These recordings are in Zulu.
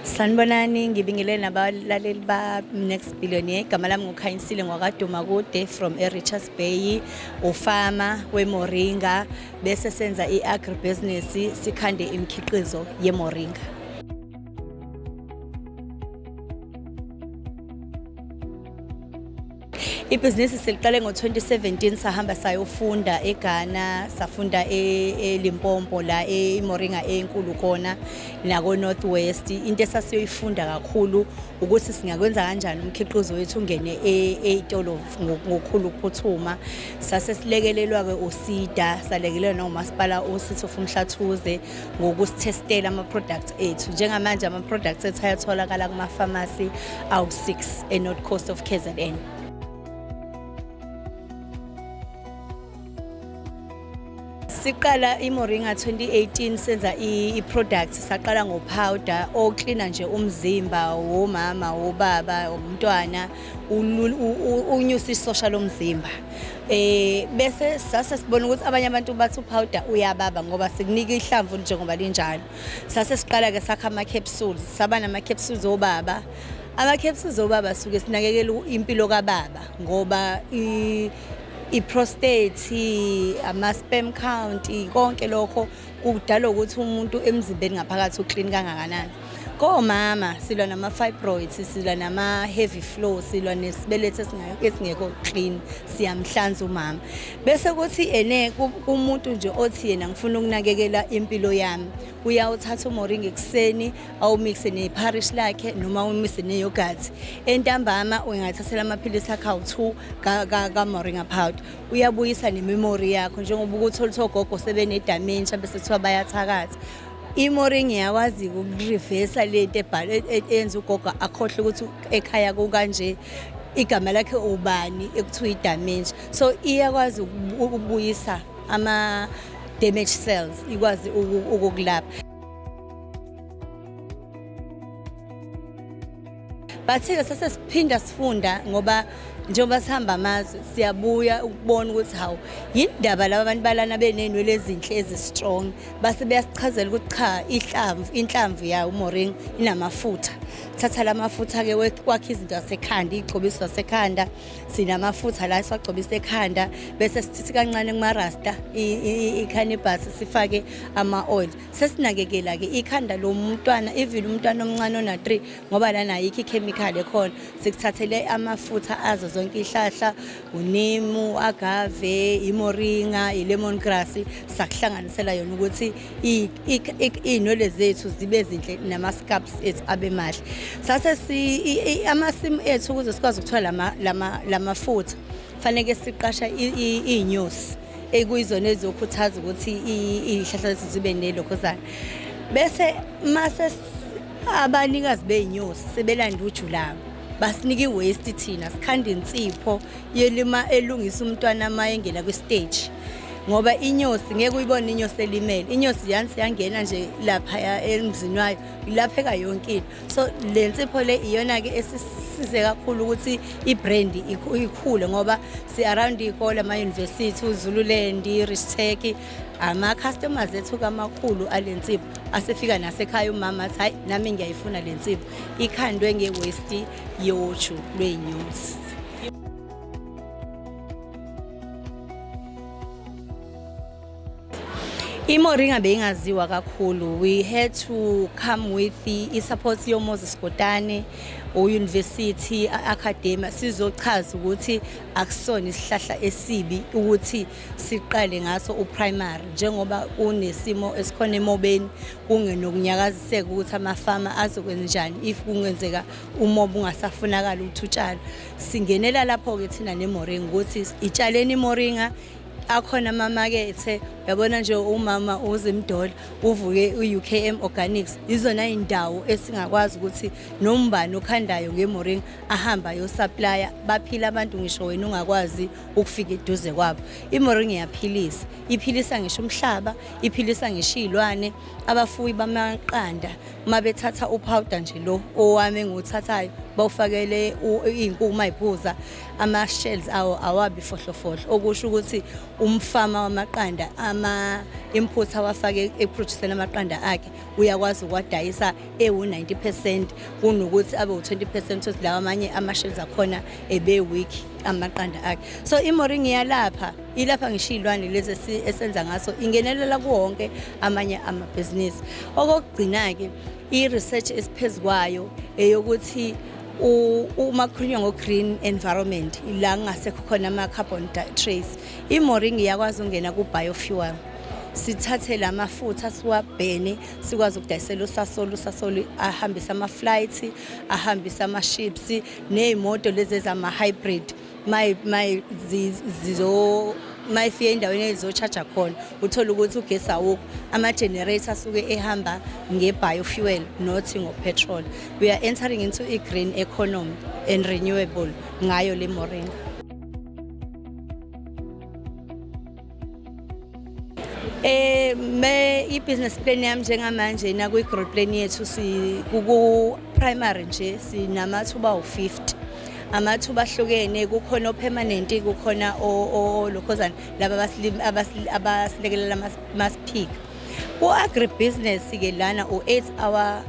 Sanibonani, ngibingelele nabalaleli ba Next Billionaire. Igama lami nguKhanyisile ngwakaDuma kude from eRichards Bay, ufama weMoringa bese senza i-agribusiness sikhande imikhiqizo yeMoringa. Ibhizinisi siliqale ngo-2017 sahamba sayofunda eGhana, safunda eLimpopo la eMoringa enkulu khona nako-North West. Into esasiyoyifunda kakhulu ukuthi singakwenza kanjani umkhiqizo wethu ungene ey'tolo ngokukhulu ukuphuthuma. Sase silekelelwa-ke uSida, salekelelwa nawumasipala uCity of Umhlathuze ngokusithestela ama-products ethu. Njengamanje ama-products ethu ayatholakala kuma-pharmacy awu-6 e-North Coast of KZN. Siqala iMoringa 2018 senza i-product, saqala ngo-powder oklina nje umzimba womama, wobaba, umntwana, unyusa isosha lomzimba. Bese sase sibona ukuthi abanye abantu bathi upowder uyababa ngoba sikunika ihlamvu njengoba linjalo. Sase siqala ke sakha ama capsules, saba nama capsules obaba. Ama capsules obaba suke sinakekela impilo kababa ngoba i-prostate, ama-sperm count, konke lokho kudala ukuthi umuntu emzimbeni ngaphakathi uclean kangakanani. Komama silwa nama-fibroids, silwa nama-heavy flow, silwa nesibeletho esingekho clean, siyamhlanza umama. Bese kuthi ene kumuntu nje othi yena ngifuna ukunakekela impilo yami, uyawuthatha umoringa ekuseni awumixe nepharish lakhe noma umise neyogathi. Entambama uyingathathela amaphilisi akhe awu-2 ka-moringa powder. Uyabuyisa nememory yakho njengoba ukuthi uthi ogogo sebene-dementia bese kuthiwa bayathakatha. Imoringa iyakwazi ukurivesa lento ebhalwe eyenza ugogo akhohlwe ukuthi ekhaya kukanje, igama lakhe ubani, ekuthiwa i-dementia. So iyakwazi ukubuyisa ama-damage cells, ikwazi ukukulapha. Bathi-ke sase siphinda sifunda ngoba njengoba sihamba amazwe siyabuya ukubona ukuthi hawu, yini ndaba laba bantu balana beney'nwele ezinhle ezi-strong. Base beyasichazela ukuthi cha, inhlamvu yayo umoringa inamafutha. Thatha la mafutha-ke kwakha izinto zasekhanda, iy'gcobiso zasekhanda. Sinamafutha la esiwagcobisa ekhanda, bese sithithi kancane kumarasta ikhanibhasi, sifake ama-oil. Sesinakekela-ke ikhanda lomntwana, even umntwana omncane ona-3, ngoba lana ayikho ikhemikhali ekhona. Sikuthathele amafutha azo zonke ihlahla, unimu, agave, imoringa, i-lemon grass, sakuhlanganisela yona ukuthi iy'nwele zethu zibe zinhle nama-scalps ethu abe mahle. Sase amasimu ethu ukuze sikwazi ukuthola lamafutha, faneke siqasha iy'nyosi ekuyizona ezizokhuthaza ukuthi iy'hlahla zethu zibe nelokhuzana. Bese mase abanikazi bey'nyosi sebelanda uju labo, basinika i-waste thina, sikhanda insipho yelima elungisa umntwana uma engena kwi-stage. Ngoba inyosi ngeke uyibone inyosi elimele, inyosi yansi yangena nje laphaya emzini wayo, ilapheka yonke into. So le nsipho le iyona-ke esisize kakhulu ukuthi i-brand ikhule, ngoba si-around iy'kole, ama-university, uZululand, i-Rich Tech, ama-customers ethu kamakhulu ale nsipho asefika nasekhaya umama athi hayi nami ngiyayifuna le nsipho, ikhandwe nge-waste yoju lwey'nyosi. Imoringa beyingaziwa kakhulu. We had to come with i-support yoMoses Kotane, u-University Academia, sizochaza ukuthi akusona isihlahla esibi ukuthi siqale ngaso uprimary, njengoba kunesimo esikhona emobeni, kungenokunyakaziseka ukuthi amafama azokwenza njani if kungenzeka umoba ungasafunakala ukuthi utshale. Singenela lapho-ke thina nemoringa ukuthi itshaleni imoringa, akhona amamakethe. Uyabona nje umama uZimdola uvuke u-UKM Organics, izona indawo esingakwazi ukuthi nombani okhandayo ngemoringa ahamba ayosupplya, baphila abantu ngisho wena ungakwazi ukufika eduze kwabo. Imoringa iyaphilisa, iphilisa ngisho umhlaba, iphilisa ngisho iy'lwane. Abafuyi bamaqanda uma bethatha upowder nje lo owami engiwuthathayo bawufakele iy'nkukhu uma y'phuza, ama-shells awo awabi fohlofohlo, okusho ukuthi umfama wamaqanda ama-input awafake ekuproduceni amaqanda akhe Uyakwazi ukwadayisa ewu-90% kunokuthi abe u-20% ukuthi lawa amanye ama-shells akhona ebe-weak amaqanda akhe. So imoringa iyalapha, ilapha ngisho iy'lwane lezi esenza ngaso, ingenelela kuwonke amanye amabhizinisi. Okokugcina-ke, i-research esiphezu kwayo eyokuthi uma kukhulunywa ngo-green environment, la kungasekho khona ama-carbon trace, imoringa iyakwazi ukungena ku-biofuel. Sithathe la mafutha siwabhene, sikwazi ukudayisela uSasol. USasol ahambise ama-flights, ahambise ama-ships ney'moto lezi ezama-hybrid, may zizo mayifika endaweni ezizo-charge khona, uthola ukuthi ugesi awukho, ama-generator asuke ehamba nge-biofuel, not ngo-petrol. We are entering into i-green economy and renewable ngayo le moringa. Me i-business plan yami njengamanje na kwi-growth plan yethu, si ku primary nje sinamathuba awu-50, amathuba ahlukene. Kukhona o-permanent, kukhona olokhozana laba abasilekelela masiphika ku-agribusiness ke lana, u-8 hour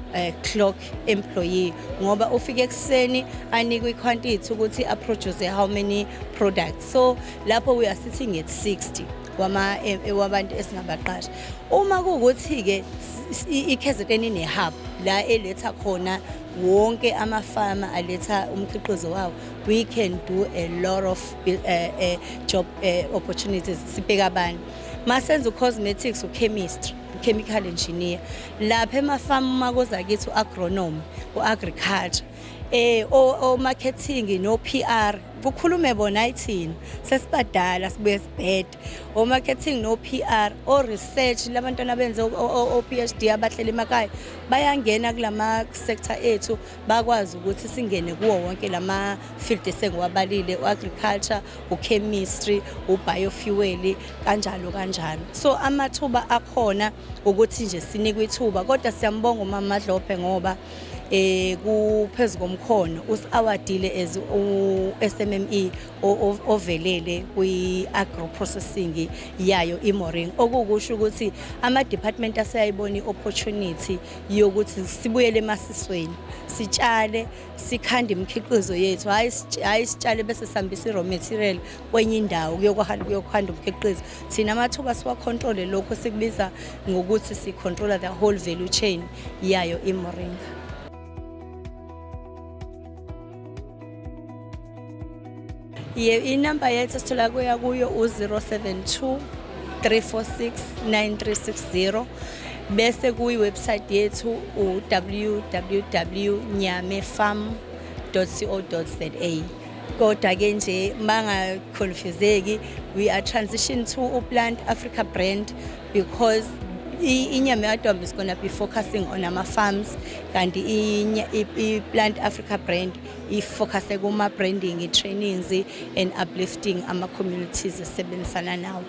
clock employee, ngoba ufike ekuseni anikwe i-quantity ukuthi a-produce how many products. So lapho we are sitting at 60 wama wabantu esingabaqasha. Uma kuwukuthi-ke i-KZN ine-hub la eletha khona wonke amafama aletha umkhiqizo wawo, we can do a lot of job opportunities. Sibheka abantu masenza u-cosmetics, u-chemistry, chemical engineer lapha emafamu, makuza kithi u-agronomy, u-agriculture, o marketing no PR, kukhulume bona ayithina sesibadala sibuye sibhede. O marketing no PR, o research, labantwana benze o PhD abahleli emakhaya bayangena kulama sector ethu, bakwazi ukuthi singene kuwo wonke lama field esengiwabalile, u-agriculture, u-chemistry, u-biofuel, kanjalo kanjalo. So amathuba akhona ukuthi nje sinikwe ithuba, kodwa siyambonga umama Madlophe ngoba kuphezulu komkhono usi-awardile as u SMME ovelele kwi agro processing yayo imoringa, okukusho ukuthi ama department aseyayibona i-opportunity yokuthi sibuyele emasisweni, sitshale, sikhande imikhiqizo yethu, hayi sitshale bese sihambisa i-raw material kwenye indawo kuyokhanda umkhiqizo. Thina amathuba siwa-control-e, lokho sikubiza ngokuthi si-control the whole value chain yayo imoringa. Ye, inamba yethu esithola kuya kuyo u-072 346 9360, bese kuyi-website yethu u-www.nyamefarm.co.za. Kodwa-ke nje bangaconfuseki, we are transition to uPlant Africa brand because iNyama Yadwambu is gonna be focusing on ama-farms, kanti i-Plant Africa brand i-focuse kuma-branding, i-trainings and uplifting ama-communities esebenzisana nawo.